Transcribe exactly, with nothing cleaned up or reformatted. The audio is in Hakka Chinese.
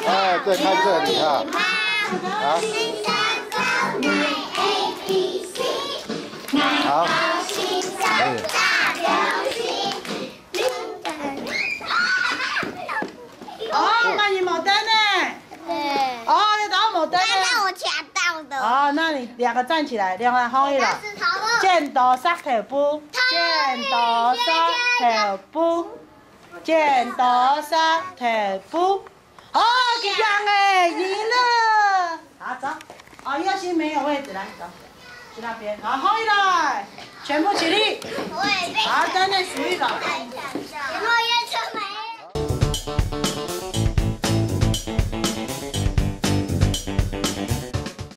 哎，再看这里啊。啊。好。哎。哦，那你没灯呢？对。哦，你怎么没灯呢？刚刚我卡到的。哦，那你两个站起来，两个好一点。我刚是头发。剪刀石头布，剪刀石头布，剪刀石头布。哦，一样哎，赢了。好，走。哦，右心没有位置，来，走，去那边。好，好一点，全部起立。我也被好，在那数一个。